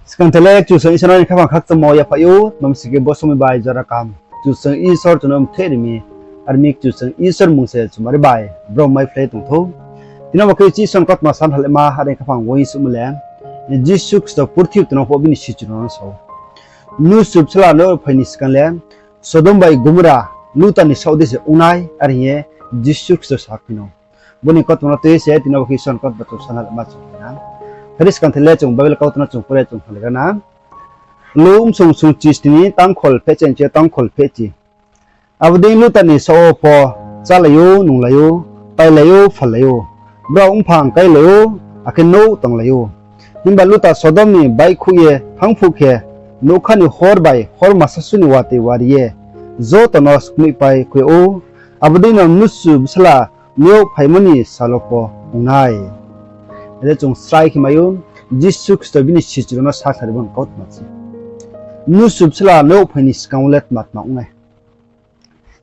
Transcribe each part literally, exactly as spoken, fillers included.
Skang the le Kchusoyang Isor no ni khaphang khakchangmo yaphaih ou, tma mi sing khe bo somoi bai jora kaham Kchusoyang Isor chung no mtheh ri mi, are mi Kchusoyang Isor mmung se chumari bai brom maiphlai tong thou. Tini bo khe chi Isor ni kautma san halaima are khaphang uaingsouhmo le, Jisu Khristo purthimbi tongnang phuh bini sichu rao no sa ou. Mnusu Bsala nouh phai ni skang le, Sodom bai Gomora, Luta ni saoh dei se ong nai, are hing ye Jisu Khristo sa khui no. Bo ni kautma no tui se tini bo khe Isor ni kautma chung sa halaima chung khe na. Phari skang the le chung Bible kautma no chung pore chung khnalai ra na. Luk bsung sungchi sni ni tangkhol phehchi ni chi tangkhol phehchi. Abo dei Luta ni saoh wo pho chálai ou, nunglai ou, tailai ou, phallai ou. Brao mphang kailai ou, akhe nouh tanglai ou. Himba Luta Sodom ni baihkhouh ye thanng phuh khe, nougkha ni hor bai hor masa su ni watoi wari ye joto no skmoihpai khui ou. Abo dei no Mnusu Bsala nouh phaimo ni sal wo pho ong nai. Are chung srai khe mai ou, Jisu Khristo bini sichu rao no sakhnari bo ni kautma se. Mnusu Bsala nouh phai ni skang wo le tma tma ong nai.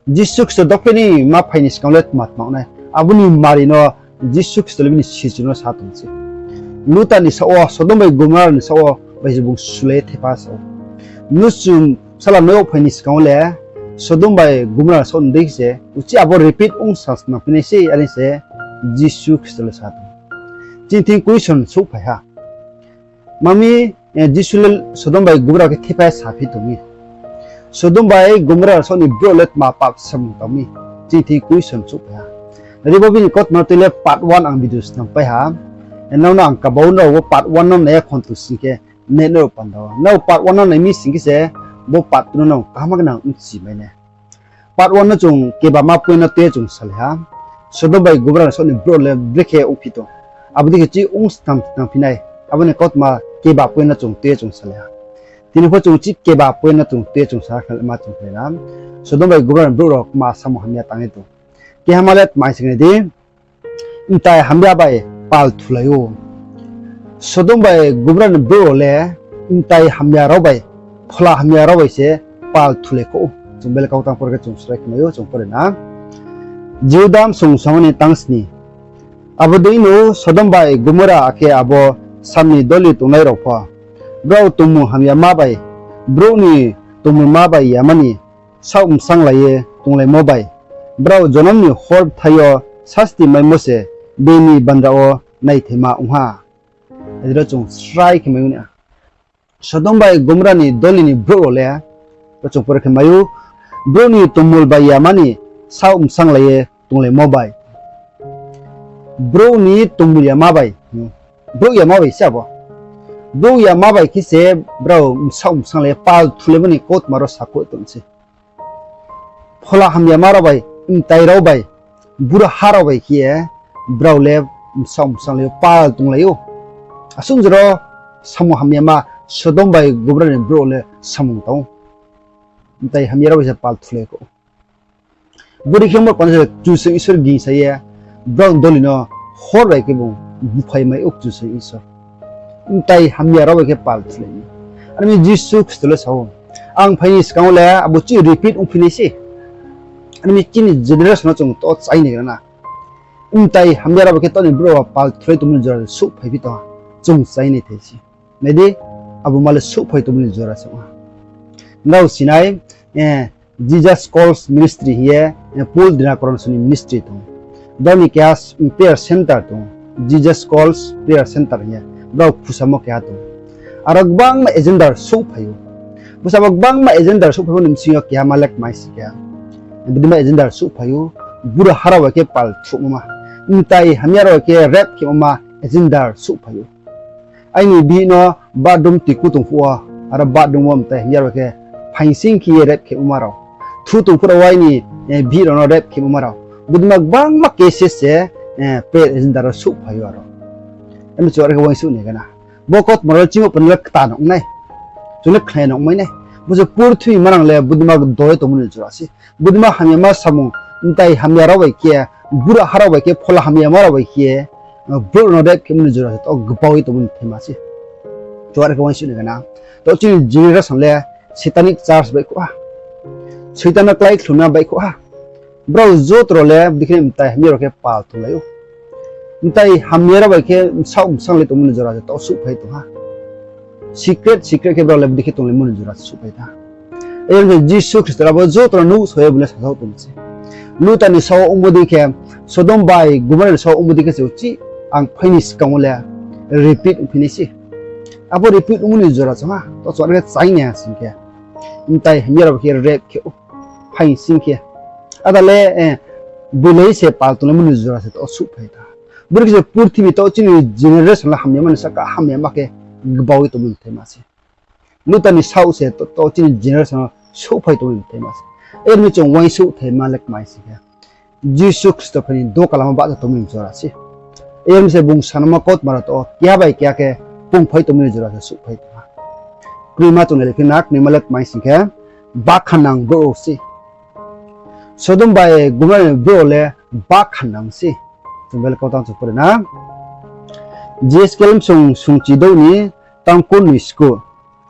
Jisu Khristo dopheh ni ma phai ni skang wo le tma tma ong nai. Abo ni mari no Jisu Khristo le bini sichu no sa tong se. Luta ni saoh wo, Sodom bai Gomora ni saoh wo bai se bung sulai ye thepha sa ou. Mnusu Bsala nouh phai ni skang wo le Sodom bai Gomora ni saoh ni dei khe se uchih abo repeat ong sa snam phi nai se, are se Jisu Khristo le sa tong. Chini thing question souhphai ha. Tma mi, Jisu le Sodom bai Gomora khe thepha ye saphi tong mi? Sodom bai Gomora saoh ni brouh le tma pap samung tang mi? Chini thing question souhphai ha. Nai di, bo bini kautma no tui le part one ang video snam pai ha. Nrao no ang kaba wo nrao bo part one no nai ya khontu sing khe, net no panda wo nrao part one no nai mi sing khe se, bo part two no nrao kaham khe nang bchi mai nai. Part one no chung kebama point no tui ye chung salai ha. Sodom bai Gomora ni saoh ni brouh le brekhe ongphi tong, abo dei khe chi ong snam snam phi nai, abo ni kautma keba point no chung tui ye chung salai ha. Tini pho chung chi keba point no chung tui ye chung sa khe ma chung khe na. Sodom bai Gomora ni brouh rao kma samung hamya tang ye tong. Kehama le tma sing nai di, mtai hamya bai pal thulai ou. Sodom bai Gomora ni brouh rao le mtai hamya rao bai, phola hamya rao bai se pal thulai khou ou. Chung Bible kautang pore khe chung srai khe mai ou, chung pore na. Jihuda bsung songha ni tang sni. Abo dei no Sodom bai Gomora akhe abo sam ni doli tongnai rao pho, brao tongmung hamyama bai, brouh ni tongmungma bai yama ni saoh bsanglai ye tonglaimo bai, brao jonom ni hor bthai yo sasti maimo se bini bandra wo naithaima ong ha. Adi ro chung srai khe mai ou na. Sodom bai Gomora ni doli ni brouh rao le, ro chung pore khe mai ou, brouh ni tongmul bai yama ni saoh bsanglai ye tonglaimo bai. Brouh ni tongmul yama bai, brouh yama bai se abo. Brouh yama bai khe se brao bsaoh bsanglai ye pal thulaimo ni kautma rao sakhouh tong se. Phola hamyama rao bai, mtai rao bai, buraha rao bai khe ye brao le bsaoh bsanglai ye pal tonglai ou. Asuh jora samung hamyama Sodom bai Gomora ni brouh le samung tang ou. Mtai hamya rao bai se pal thulai khou. Bori khe mo panda se Kchusoyang Isor gingsa ye brao doli no hor bai khe bung buphai mai ou Kchusoyang Isor. Mtai hamya rao bai khe pal thulai mi. Are mi Jisu Khristo le sa ou, ang phai ni skang wo le abo chi repeat ongphi nai se. Are mi chini generation no chung to chai nai gra na. Mtai hamya rao bai khe to ni brouh rao pal thulai tongmo ni jora souhphai phi tong ha. Chung chai nai thai se. Nai di, abo ma le souhphai tongmo ni jora se ong ha. Nrao si nai, Jesus Calls Ministry hing ye, Paul Dinakoron song ni ministry tong. Brao ni keha prayer center tong, Jesus Calls Prayer Center hing ye, brao khusamo keha tong. Aro gbangma agenda souhphai ou. Bo se abo gbangma agenda souhphai ou ni bsing yo keha ma le kmai si khe, bodei ma agenda souhphai ou, buraha rao bai khe pal thuhmo ma, mtai hamya rao bai khe rape khemo ma agenda souhphai ou. Aini bihih no bathroom tiku tong phuh wo, aro bathroom wo mtai hamya rao bai khe phaing sing khe ye rape khemo ma rao. Thu tong phuh rao aini bihih rao no rape khemo ma rao. Bodei ma gbangma cases se prayer agenda rao souhphai ou aro. Amo chung are khe uaingsouh nai gana. Bo kautma rao chini panda le kta nang nai. Chung le khnai nang mai nai. Bo se purthimbi manang le bodei ma doi tongmo ni jora se. Bodei ma hamyama samung, mtai hamya rao bai khe, buraha rao bai khe, phola hamyama rao bai khe, brouh rao no rape khemo ni jora se to gbau ye tongmo ni thaima se. Chung are khe uaingsouh nai gana. To chini generation le satanic church baihkhouh ha. Soitan no klái khlumna baihkhouh ha. Brao joto rao le bodei khe mtai hamya rao khe pal thulai ou. Mtai hamya rao bai khe bsaoh bsanglai tongmo ni jora se to souhphai tong ha. Secret, secret khe brao le bodei khe tonglaimo ni jora se souhphai tha. Abo ni Jisu Khristo abo joto no nuhsao ye bung le sasaoh tong se. Luta ni sao ongmo dei khe, Sodom bai Gomorra ni sao ongmo dei khe se uchih ang phai ni skang wo le repeat ongphi nai se. Abo repeat ongmo ni jora se ha, to chuar khe chaing nai ha sing khe. Mtai hamya rao khe rape khe ou, phai sing khe. Ada le, eh, boilai se pal tonglaimo ni jora se to souhphai tha. Bodei khe se purthimbi to chini generation le hamyama ni saka hamyama khe gbaui tongmo ni bthaima se. Luta ni saoh se to, to chini generation no souhphai tongmo ni bthaima se. Abo ni chung uaingsouhthaima le kmai sing khe, Jisu Khristo phai ni doka lama bahcha tongmo ni jora se. Abo ni se bung sanoma kautma rao to keha bai keha khe pungphai tongmo ni jora se souhphai tong ha. Knoima chung nai le phi na, knoima le kmai sing khe, bakhan nang brouh se. Sodom bai Gomorra ni brouh le bakhan nang se. Chung Bible kautang chung pore na. Jehezkel bsung sungchi douh ni tang kurnoi sku.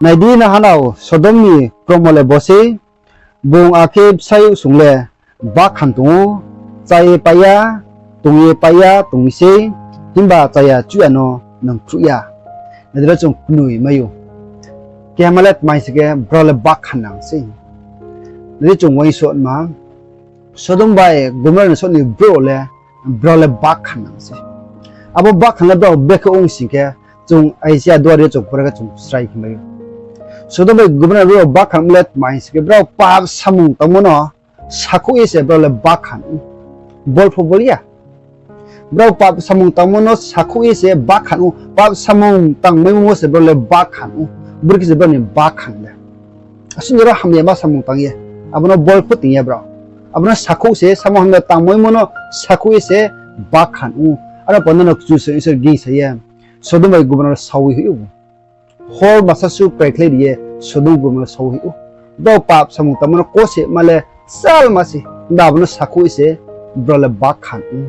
Nai di, nang hanao Sodom ni kromo le bo sei, bung akhe bsayouh sung le bakhan tong ou, chá ye pai ya, tong ye pai ya tong mi sei, himba chaya chuhya no nang khruh ya. Nai di, ro chung knoi mai ou. Kehama le tmai sing khe, brao le bakhan nang se. Nai di, chung uaingsouhma, Sodom bai Gomorra ni saoh ni brouh le, brao le bakhan nang se. Abo bakhan le brao brekhe ong sing khe, chung Isaia duari yo chung pore khe chung srai khe mai ou. Sodom bai Gomorra ni brouh bakhan le tmai sing khe, brao pap samung tangmo no sakhouh ye se brao le bakhan ou. Bol pho bol ya. Brao pap samung tangmo no sakhouh ye se bakhan ou, pap samung tangmaimo wo se brao le bakhan ou. Bodei khe se brao ni bakhan le. Asuh jora hamyama samung tang ye, abo no bol pho ting ya brao. Abo no sakhouh se, samung hamya tangmaimo no sakhouh ye se bakhan ou. Aro panda no Kchusoyang Isor gingsa ye Sodom bai Gomorra no sawi hoih ou. Hor masa su praikhlai ri ye Sodom Gomorra no sawi hoih ou. Brao pap samung tangmo no kose ma le salma se, himba abo no sakhouh ye se brao le bakhan ou.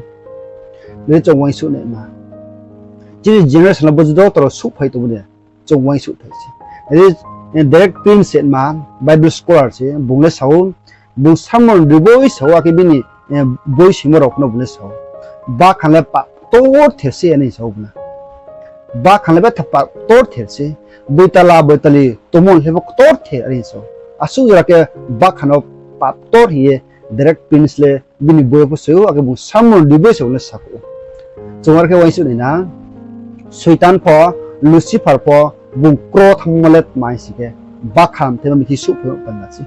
Nai di, chung uaingsouh naima, chini generation le bo joto rao souhphai tongmo ni chung uaingsouhthai se. Nai di, eh, Derek Prince se ma, Bible scholar se, bung le sa ou, bung sermon riboi sa ou, akhe bini, eh, boi soimo rao no bung le sa ou. Bakhan le pap ktorther se, ani sa ou bung le. Bakhan le betha pap ktorther se, boitala boitali tongmo le pho ktorther, ani sa ou. Asuh jora khe bakhan no pap ktor hing ye Derek Prince le bini boi yo pho sa ou, akhe bung sermon riboi sa ou le sakhouh ou. Chung are khe uaingsouh nai na, Soitan pho, Lucifer pho, bung kro thanngmo le tmai sing khe, bakhan thema mithi souhphai ou panda se.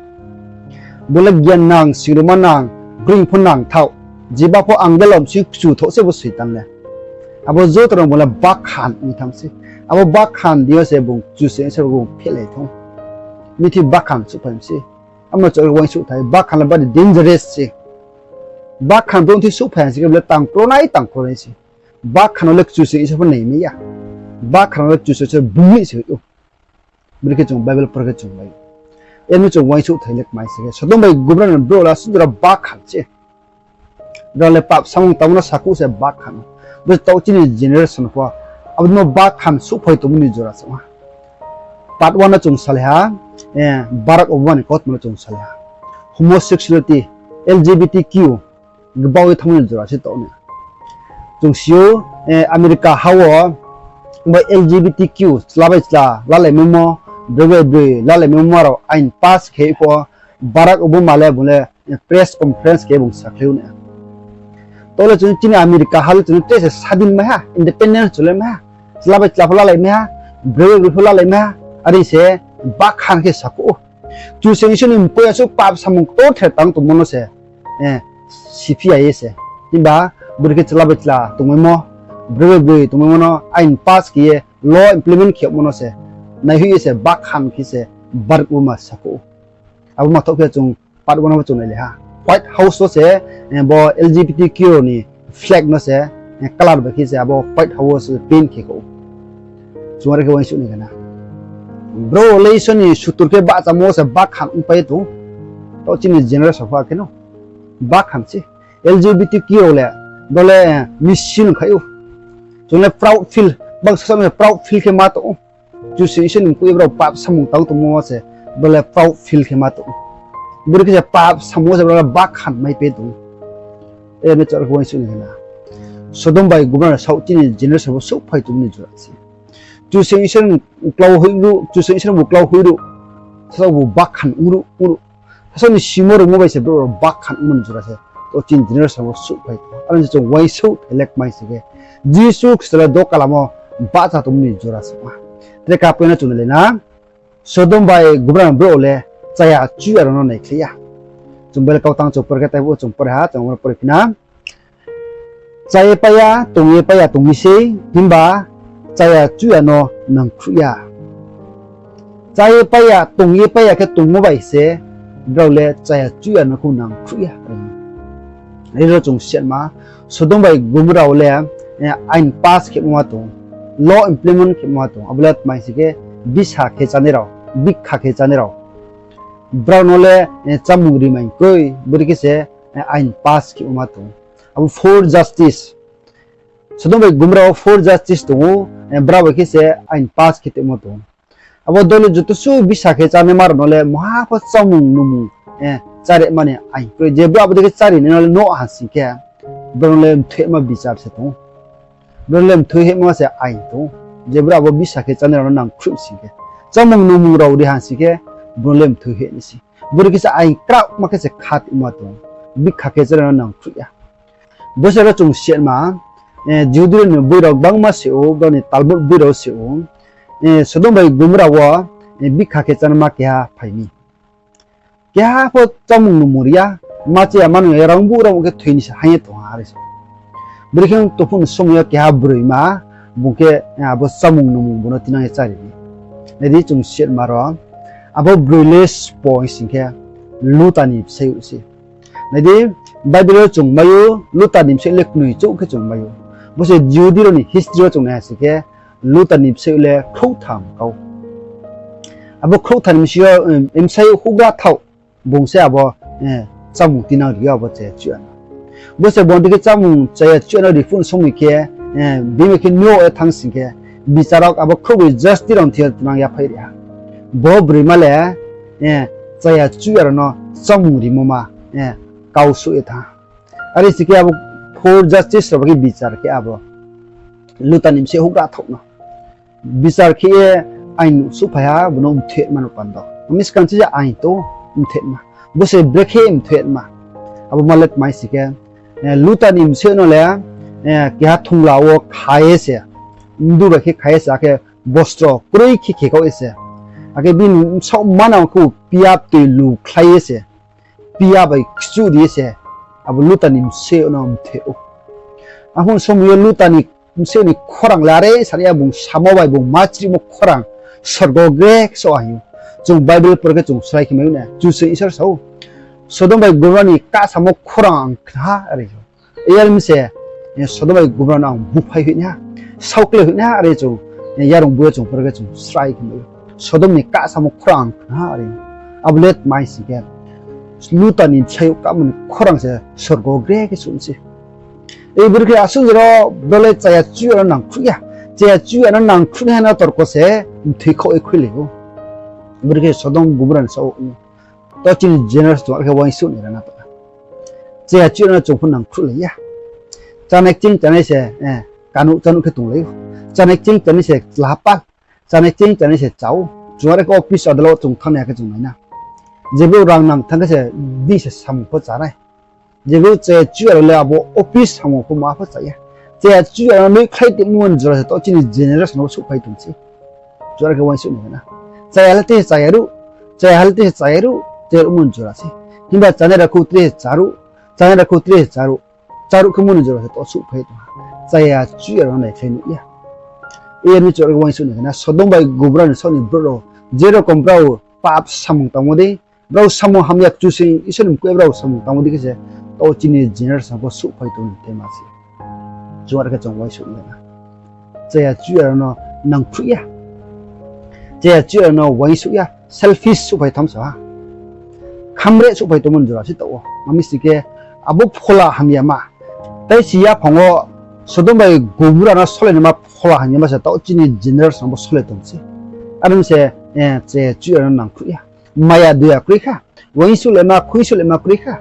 Bung le gian nang, singruma nang, groing pho nang thaoh, jeba pho angel rao bsing kchu thaoh se bo Soitan le. Abo joto rao bung le bakhan ong thanng se. Abo bakhan deing yo se bung Kchusoyang Isor bung phehlai thanng ou. Mithi bakhan souhphai mi se. Amo chung uaingsouhthai, bakhan le bari dangerous se. Bakhan brouh mithi souhphai ha sing khe bo le tangkronai tangkronai se. Bakhan no le Kchusoyang Isor pho naimai ya. Bakhan no le Kchusoyang Isor bungmi se hoih ou. Bodei khe chung Bible pore khe chung mai ou. Abo ni chung uaingsouhthai le kmai sing khe, Sodom bai Gomorra ni brouh le asuh jora bakhan se. Brao le pap samung tangmo no sakhouh se bakhan. Bo taoh chini generation pho abo no bakhan souhphai tongmo ni jora se ha. Part one no chung salai ha, eh, Barack Obama ni kautma no chung salai ha. Homosexuality, L G B T Q, gbau ye thanngmo ni jora se taoh ni. Chung si ou, eh, America ha wo bo L G B T Q chla bai chla lalaimaimo, broi bai broi lalaimaimo rao ain pass khe pho, Barack Obama le bung le press conference khe bung sakhlai ou na. Taoh le chung chini America ha le chung tre se sadin mai ha, independence chung le mai ha. Chla bai chla pho lalai mai ha, broi bai broi pho lalai mai ha. Are se bakhan khe sakhouh ou. Kchusoyang Isor ni mkoih asuh pap samung ktorther tang tongmo no se, eh, siphi ya ye se. Himba bodei khe chla bai chla tongmaimo, broi bai broi tongmaimo no ain pass khe ye, law implement khe yagmo no se naihoih ye se bakhan khe se Barack Obama sakhouh ou. Abo mathaoh khe chung part one wo chung nailai ha. White House wo se, eh, bo L G B T Q ni flag no se, eh, colour bai khe se abo White House wo se paint khe khou. Chung are khe uaingsouh nai khe na. Brouh le Isor ni sutur khe bahchamo wo se bakhan ongpai ye tong ou. Taoh chini generation pho khe no bakhan se. L G B T Q rao le, bo le, eh, misil khai ou. Chung le proud feel, bang sasa no proud feel khe ma tong ou. Kchusoyang Isor ni mkoih ye brao pap samung tang tongmo wo se, bo le proud feel khe ma tong ou. Bodei khe se pap samung wo se brao le bakhan mai pai tong ou. Abo ni chung are khe uaingsouh nai khe na. Sodom bai Gomorra ni saoh chini generation pho souhphai tongmo ni jora se. Kchusoyang Isor ni uklau hoih ruh, Kchusoyang Isor ni uklau hoih ruh. Sasaoh bu bakhan ongruh, ongruh. Sasaoh ni simo rungmo bai se brouh rao bakhan ongmo ni jora se. Taoh chini generation wo souhphai tong. Aro se chung uaingsouh phailekmai sing khe, Jisu Khristo le dokalamo bahcha tongmo ni jora se ong ha. Tre kapoino chung nai le na, Sodom bai Gomorra ni brouh le chaya chuya rao no naikhlai ya. Chung Bible kautang chung pore khe taibo chung pore ha, chung abo no pore phi na. Cha ye pai ya, tong ye pai ya tong mi sei, himba chaya chuya no nangkhruh ya. Cha ye pai ya, tong ye pai ya khe tongmo bai se, brao le chaya chuya no khe nangkhruh ya. Aro chung siatma, Sodom bai Gomorra wo le, eh, ain pass khemo ma tong, law implement khemo ma tong, abo le tma hing sing khe, bisa khe chánai rao, bikha khe chánai rao. Brao no le, eh, chámung ri mai kroi, bodei khe se, eh, ain pass khemo ma tong. Abo four justice. Sodom bai Gomorra wo four justice tong ou, eh, brao bai khe se ain pass khe tongmo tong. Abo dole joto suh bisa khe chánaima rao no le maha pho chámung nungmung, eh, chári mani ain kroi. Je brao abo dei khe chári nai no le nuh ha sing khe, brao no le mthoima bichar se tong ou. Brao no le mthoima se ain tong ou. Je brao abo bisa khe chánai rao no nangkhruh sing khe, chámung nungmung rao ri ha sing khe, brao no le mthoima ni se. Bodei khe se ain kraohma khe se khatongma tong ou. Bikha khe chánai rao no nangkhruh ya. Bo se ro chung siatma, eh, Jihudi rao ni boi rao gbangma se ou, brao ni Talmud boi rao se ou. Eh, Sodom bai Gomorra wo, eh, bikha khe chánaima keha phai mi. Keha pho chámung nungmung ri ya, ma cha ya ma nung ya, rangbuh rangbuh khe thoi ni se haing ye tong ha are se. Bodei khe tongphuh ni somoi yo keha broima, bung khe, eh, abo chámung nungmung bung no tinang ye chári mi. Nai di chung siatma ro, abo broi le sbo hing sing khe, Luta ni bsayouh se. Nai di, Bible wo chung mai ou, Luta ni bsayouh le knoi chouh khe chung mai ou. Bo se Jihudi rao ni history wo chung nai ha sing khe, Luta ni bsayouh le khrouhtham kau. Abo khrouhtham ni bsing yo, em, bsayouh houhgra thaoh, bung se abo, eh, chámung tinang ri yo abo chaya chuya no. Bo se bung dei khe chámung chaya chuya no ri phuh ni somoi khe, eh, bini khe nuh ye thanng sing khe, bichar rao abo khrouhbroi justice rao thing yo tinang yaphai ri ha. Bo broima le, eh, chaya chuya rao no chámung rimo ma, eh, kau souh ye thanng ha. Are sing khe abo four justice rao bai khe bichar khe abo Luta ni bsayouh houhgra thaoh no bichar khe ye ain souhphai ha, bung no mthoima no panda. Ami skang chi je ain tong, mthoima. Bo se brekhe mthoima. Abo ma le tma hing sing khe, eh, Luta ni bsayouh no le, eh, keha thongla wo kha ye se, mdu bai khe kha ye se, akhe bostro kroi khe khe kau ye se. Akhe bini bsaoh manang khe pia toi lukhlai ye se, pia bai kchuh ri ye se, abo Luta ni bsayouh no mthoi ou. Aphuh ni somoi yo Luta ni bsayouh ni khorang le are sani ya bung samo bai bung ma chrimo khorang sorgo gre khe so ahi ou. Chung Bible por khe chung srai khe mai ou na, Kchusoyang Isor sa ou, Sodom bai Gomorra ni kahsamo khorang ang khna ha are ou. Yar mi se, eh, Sodom bai Gomorra no ang buphai hoih nai ha, saokle hoih nai ha are chung, eh, yarung boi yo chung por khe chung srai khe mai ou. Sodom ni kahsamo khorang ang khna ha are. Abo le tma hing sing khe, Luta ni bsayouh kahmo ni khorang se sorgo gre khe sung se. Ei brekhe asuh jora brao le chaya chuya no nangkhruh ya. Chaya chuya no nangkhruh nai ha no torko se mthoi khaoh ye khuilai ou. Brekhe Sodom Gomorra ni saoh ou. Taoh chini generation chung are khe uaingsouh nai ra na ta. Chaya chuya no chung pho nangkhruhlai ya. Chánai kching chánai se, eh, kanuh chánuh khe tonglai ou. Chánai kching chánai se chlapal. Chánai kching chánai se chá ou. Chung are khe office adalot chung thanngnai khe chung nai na. Je brouh rang nang thanng khe se bini se samung pho chá nai. Je brouh chaya chuya rao le abo office samung pho ma pho chá ya. Chaya chuya rao no noihkhlai tongmo ni jora se taoh chini generation wo souhphai tong se. Chung are khe uaingsouh nai na. Chaya le te se chá ya ruh, chaya le te se chá ya ruh, chaya ruhmo ni jora se. Himba chánai rao khe tre se chá ruh, chánai rao khe tre se chá ruh, chá ruh khemo ni jora se taoh souhphai tong ha. Chaya chuya rao no naikhlai nuh ya. Yar mi chung are khe uaingsouh nai na, Sodom bai Gomorra ni saoh ni brouh rao, je rokom brao pap samung tangmo dei, brao samung hamya Kchusoyang Isor ni mkoih brao samung tangmo dei khe se, taoh chini generation pho souhphai tong ni tema se. Chung are khe chung uaingsouh nai na. Chaya chuya rao no nangkhruh ya. Chaya chuya rao no uaingsouh ya, selfish souhphai thanng sa ha. Khamre souhphai tongmo ni jora se taoh wo. Mami sing khe abo phola hamyama. Tai si yaphang wo Sodom bai Gomorra no solainaima phola hamyama se taoh chini generation bo solai tong se. Are se, eh, chaya chuya rao no nangkhruh ya. Maya doya kroi kha. Uaingsouhlaima, khuingsouhlaima kroi kha.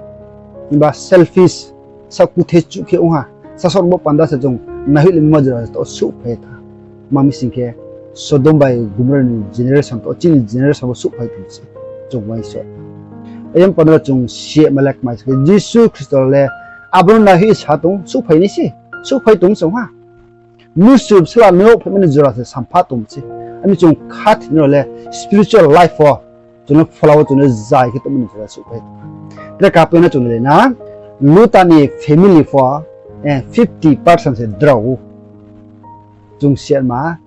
Himba selfish, saoh kuthe chuh khe ong ha. Sasaoh bo panda se chung naihoihlaima jora se taoh souhphai tha. Mami sing khe, Sodom bai Gomorra ni generation to chini generation bo souhphai tong se. Chung uaingsouh. Ayang panda chung siatma le kmai se khe Jisu Khristo le abo no naihoih ye sa tong, souhphai nai se. Souhphai tong se ong ha. Mnusu bsala no phaimani jora se sampha tong se. Ami chung khathoinai rao le spiritual life wo chung no phola wo chung no zai khe tongmani jora souhphai tong. Tre kapoino chung le na, Luta ni family pho, eh, fifty percent se drao ou. Chung siatma,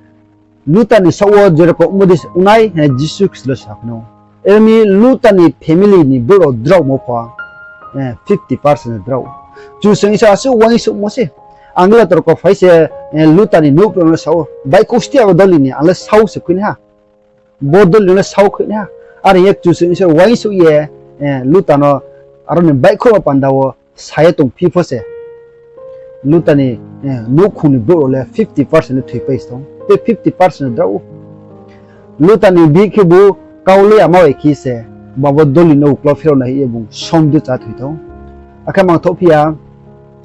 Luta ni saoh wo jerokom ongmo dei se ongnai, eh, Jisu Khristo le sa phai no. Ero ni Luta ni family ni brouh rao draomo pho, eh, fifty percent drao. Kchusoyang Isor asuh uaingsouhmo se. Ang le torko phai se, eh, Luta ni nouh brouh no sa ou, baihkhouh sti abo doli ni ang le sao se khui nai ha. Bo doli no le sao khui nai ha. Are hing ye Kchusoyang Isor uaingsouh ye, eh, Luta no aro ni baihkhouhmo panda wo sa ye tongphi pho se. Luta ni, eh, nouhkhong ni brouh rao le fifty percent le thoipai se tong. Tei fifty percent drao ou. Luta ni bihih khebu kau le yama bai khe se, bo abo doli no uklau pherao nai hing ye bung somdu chá thoi tong. Akhe mangthouh phi ya,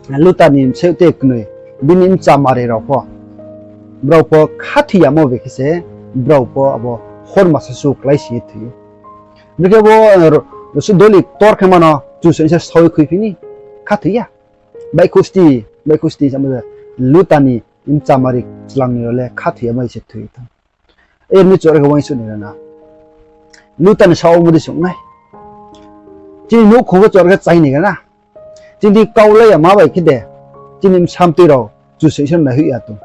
Luta ni bsayouh tei knoi, bini bchamari rao pho, brao pho khathoi yamo bai khe se, brao pho abo hor masa su klái sing ye thoi ou. Bikhe bo, eh, ro-, rosu doli ktor khe mano Kchusoyang Isor sao ye khuiphi ni, khathoi ya. Baihkhouh sti, baihkhouh sti samo se, Luta ni bchamari chlang ni rao le khathoi yamai se thoi tong. Ero ni chora khe uaingsouh ni rana. Luta ni saoh wo ongmo dei se ong nai. Chini nouhkhong pho chora khe chai ni rana. Chini kau le yama bai khe de, chini bsamtui rao Kchusoyang Isor no naihoih ya tong.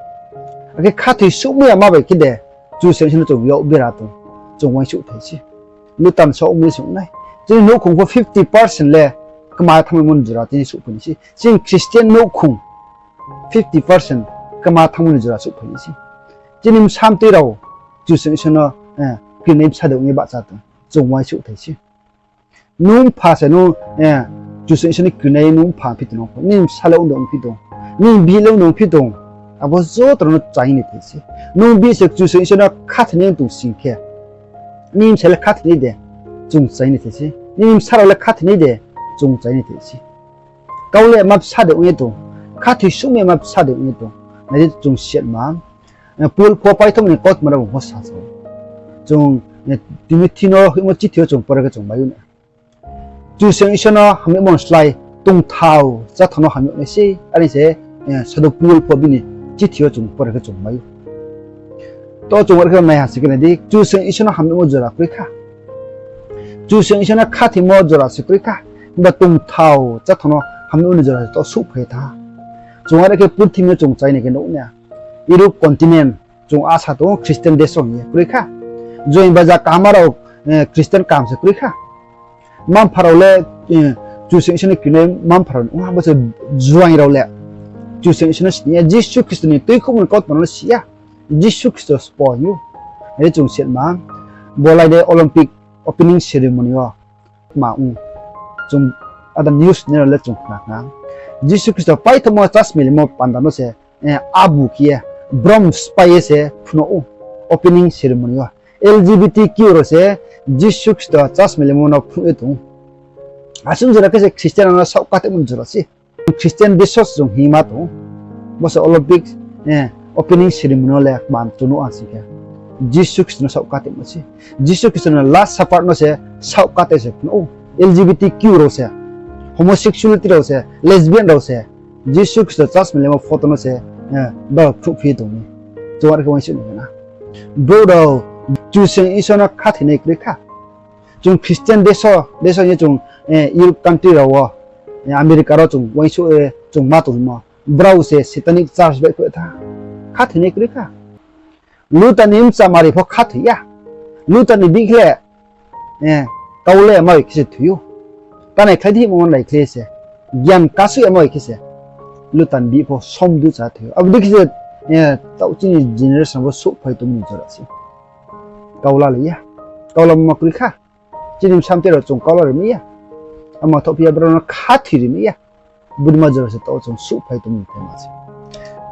Akhe khathoi souhmai yama bai khe de, Kchusoyang Isor no chung yak bera tong. Chung uaingsouh thai se. Luta ni saoh ongmo dei se ong nai. Chini nouhkhong pho fifty percent le kma thanngmaimo ni jora chini souhphai ni se. Chini Christian nouhkhong fifty percent kma thanngmo ni jora souhphai ni se. Chini bsamtui rao Kchusoyang Isor no, eh, krinai bsa de ong ye bahcha tong. Chung uaingsouh thai se. Nung mpha se nung, eh, Kchusoyang Isor ni krinai nung mpha ongphi tong nung pho. Nini bsa le ong de ongphi tong. Nini bihih le ong de ongphi tong. Abo joto rao no chai ni thai se. Nung bihih se Kchusoyang Isor no khathoinai ong tong sing khe, nini bsa le khathoinai de, chung chai ni thai se. Nini bsa rao le khathoinai de, chung chai ni thai se. Kau le ma bsa de ong ye tong. Khathoi souhmai ma bsa de ong ye tong. Nai di chung siatma. Eh, Paul pho paithaoh ni kautma rao bung pho sa sa ou. Chung, eh, Timothi no hoihmo chithi yo chung pore khe chung mai ou na. Kchusoyang Isor no hamyagmo ni slái tongthao cháthao no hamyag nai sei. Are se, eh, Sadhu Paul pho bini chithi yo chung pore khe chung mai ou. To chung are khe nai ha se khe nai di, Kchusoyang Isor no hamyagmo jora kroi kha. Kchusoyang Isor no khathoimo jora se kroi kha. Himba tongthao cháthao no hamyagmo ni jora se to souhphai tha. Chung are khe purthimbi yo chung chai ni khe nuh nai. Europe continent, chung asa tong ou Christian desh hing ye kroi kha. Juaing baja kaham rao, eh, Christian kaham se kroi kha. Mma-mpha rao le, eh, Kchusoyang Isor ni krinai mma-mpha rao ni ong ha, bo se juaing rao le Kchusoyang Isor no sini ya, Jisu Khristo ni tuikhouhmo ni kautma no si ya. Jisu Khristo spo hing ou. Are chung siatma, bo lai de Olympic opening ceremony wo kma ong. Chung ada news nai rao le chung khna khna. Jisu Khristo paithaohmo church milimo panda no se, eh, abu khe ye, brom sphái ye se phnuh ou. Opening ceremony wo L G B T Q rao se Jisu Khristo church milimo no phnuh ye tong ou. Asuh jora khe se Christian rao no saoh kateimo jora se. Christian desh se chung hingma tong ou. Bo se Olympic, eh, opening ceremony no le kma chung nuh ha sing khe, Jisu Khristo no saoh kateimo se. Jisu Khristo no Last Supper no se saoh kate se phnuh ou. L G B T Q rao se, homosexuality rao se, lesbian rao se, Jisu Khristo church milimo photo no se, eh, ba phnuhphi tong mi. Chung are khe uaingsouh ni na. Brouh rao Kchusoyang Isor no khathoinai kroi kha. Chung Christian desh, desh hing ye chung, eh, Europe country rao wo, eh, America rao chung uaingsouh, eh, chung ma tongmo. Brao se satanic church baihkhouh tha. Khathoinai kroi kha. Luta ni bchamari pho khathoi ya. Luta ni bihih le, eh, kau le yama bai khe se thoi ou. Tanai khlai di hingmo nai khlai se, gian kasuh yama bai khe se Luta ni bihih pho somdu chá thoi ou. Abo dei khe se, eh, taoh chini generation bo souhphai tongmo ni jora se. Kau la le ya. Kau lamo ma kroi kha. Chini bsamtui rao chung kau la ri mai ya. Ama thohphi ya brao no khathoi ri mai ya. Bodei ma jora se taoh chung souhphai tongmo ni phaima se.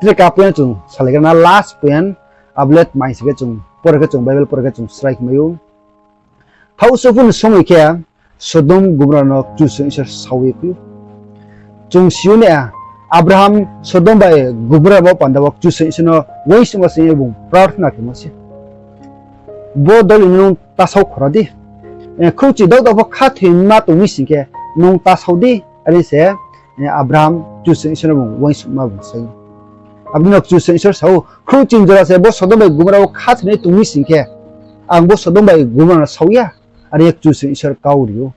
Tre ka point chung salaigra na last point, abo le tma hing se khe chung pore khe chung Bible pore khe chung srai khe mai ou. Thaohsuh phuh ni somoi khe Sodom Gomorra no Kchusoyang Isor sao ye khui ou. Chung si ou na, Abraham Sodom bai Gomorra bo panda wo Kchusoyang Isor no uaingsouhma sing ye bung prarthana khemo se. bo doli no nung tasao khora di. Khrouhchi daohdaoh pho khathoima tong mi sing khe nung tasao di. Are se Abraham Kchusoyang Isor no bung uaingsouhma bung sa ou. Abo dei no Kchusoyang Isor sa ou, khrouhchi ni jora se bo Sodom bai Gomorra wo khathoinai tong mi sing khe, ang bo Sodom bai Gomorra no sao ya. Are ye Kchusoyang Isor kau ri ou.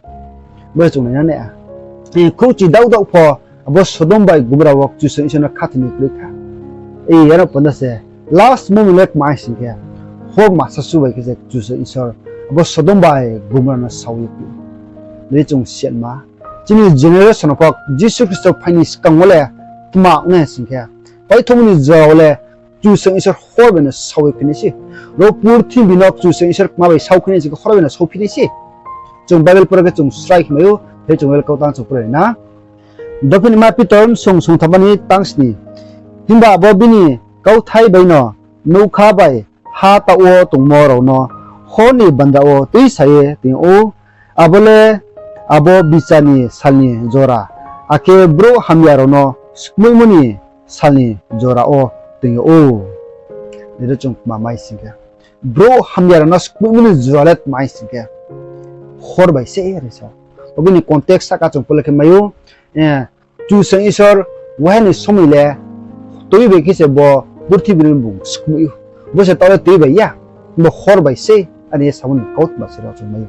Bo se chung nai na nai. Khrouhchi daohdaoh pho abo Sodom bai Gomorra wo Kchusoyang Isor no khathoinai kroi kha. Yar panda se last moment le kma sing khe, hor masa su bai khe se Kchusoyang Isor abo Sodom bai Gomorra no sao ye khe. Nai chung siatma, chini generation pho Jisu Khristo phai ni skang wo le tma ong nai sing khe, paithomo ni jora wo le Kchusoyang Isor hor bai no sao ye khe nai se. Ro purthimbi no Kchusoyang Isor kma bai sao khe nai sing khe hor bai no saophi nai se. Chung Bible pore khe chung srai khe mai ou, phai chung Bible kau tang chung pore na. Dophinima Pitor bsong songthamma ni tang sni. Himba abo bini kauthai bai no nougkha bai ha taoh wo tongmo rao no hor ni bandra wo tuisa ye toing ou. Abo le abo bichar ni sal ni jora, akhe brouh hamya rao no skmoihmo ni sal ni jora wo toing ou. Nai di chung tma mai sing khe, brouh hamya rao no skmoihmo ni jora le tma mai sing khe, hor bai se are sa ou. Abo ni context sahka chung pore khe mai ou. Kchusoyang Isor wahai ni somoi le tui bai khe se bo purthimbi no bung skmoih ou. Bo se taoh le tui bai ya, bo hor bai se, are ye samo ni kautma se rao chung mai ou.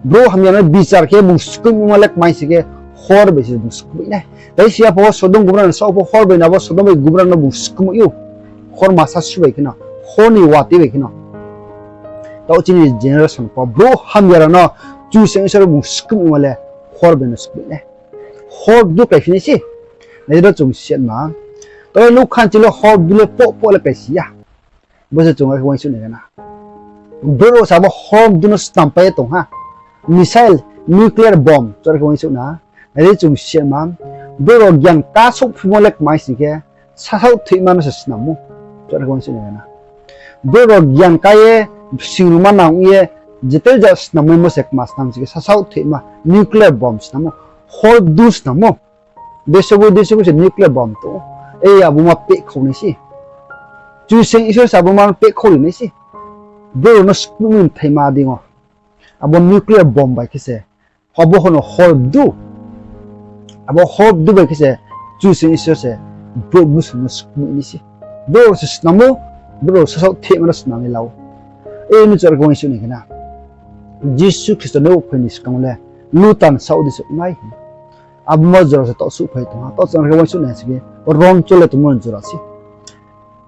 Brouh hamya no bichar khe bung skmoihmo le kmai sing khe hor bai se bung skmoih nai. Tai si ya pho Sodom Gomorra no sao pho hor bai no abo Sodom bai Gomorra no bung skmoih ou. Hor masa su bai khe no, hor ni watoi bai khe no. Taoh chini generation pho brouh hamya rao no Kchusoyang Isor bung skmoihmo le hor bai no skmoih nai. Hor bdu kláiphi nai se. Nai di ro chung siatma. Taoh le nougkha ni ching le hor bdu le poh poh le kláisi ya. Bo se chung are khe uaingsouh nai na. Brouh rao se abo hor bdu no snampai ye tong ha. Missile, nuclear bomb, chung are khe uaingsouh na. Nai di chung siatma. Brouh rao gyan kasouhphimo le kmai sing khe, sasaoh thoima no se snam ou. Chung are khe uaingsouh nai na. Brouh rao gyan ka ye, singruma nang ye, jetel ja snammaimo se kma snam sing khe, sasaoh thoima, nuclear bomb snam ou. Hor bdu snam ou. Desoboi desoboi se nuclear bomb tong ou. Ei abo ma pehkhau nai se. Kchusoyang Isor se abo ma pehkhau ri nai se. Brouh rao no skmoihmo ni thaima deing yo. Abo nuclear bomb bai khe se. Abo hono hor bdu. Abo hor bdu bai khe se Kchusoyang Isor se brouh bsong no skmoih nai se. Brouh rao se snam ou, brouh rao sasaoh thoima no snam ye la ou. Ei mi chung are khe uaingsouh nai khe na. Jisu Khristo nouhphai ni skang le lutan saoh di se nai. Abo ma jora se taoh souhphai tong ha. Taoh chung are khe uaingsouh nai sing khe, ron chole tongmo ni jora se.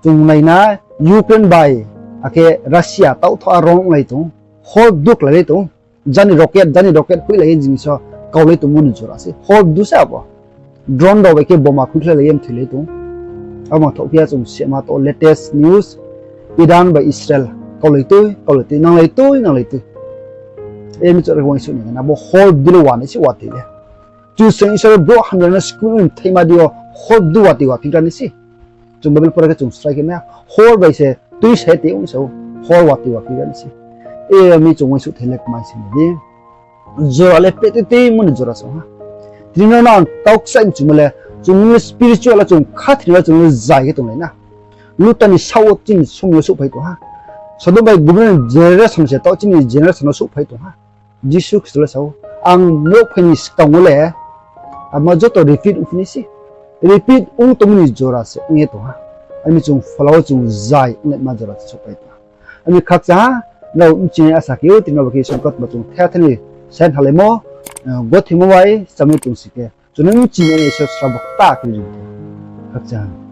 Chung nai na Ukraine bai, akhe Russia taoh tho a ron onglai tong ou. Hor bdu kláilai tong ou. Jani rocket, jani rocket hoihlai ye jing so kaulai tongmo ni jora se. Hor bdu se abo. Drone rao bai khe boma khuikhlailai ye mthoilai tong ou. Abo ma thaohphi ya chung siatma taoh latest news. Iran bai Israel kaulai tui, kaulai tui, nanglai tui, nanglai tui. Ei mi chung are khe uaingsouh nai khe na, abo hor bdu le wa nai se watoi le. Kchusoyang Isor brouh hamya no skmoih ni thaima deing yo hor bdu watoi wa phigra nai se. Chung Bible pore khe chung srai khe mai ha. Hor bai se tuisa ye tong ou sa ou. Hor watoi wa phigra nai se. Ei mi chung uaingsouh thai le kmai sing di. Jora le pehtuituimo ni jora se ha. Tini no ang taoh kchaih mchumo le, chung ni spiritual le chung khathoinai le chung le zai khe tonglai na. Lutan ni saoh wo chini somoi yo souhphai tong ha. Sodom bai Gomorra ni generation se taoh chini generation no souhphai tong ha. Jisu Khristo le sa ou, ang nouhphai ni skang wo le, abo ma joto repeat ongphi nai se. Repeat ong tongmo ni jora se ong ye tong ha. Ami chung phola wo chung zai onglaima jora se souhphai tong ha. Ami khakchang ha, nrao bchinai asa khe ou, tini no bo khe Isor ni kautma chung the the ni sain halaimo, gothoimo bai chamai tong si khe, chung no bchinai Isor srabo kta khe ri tong. Khakchang ha.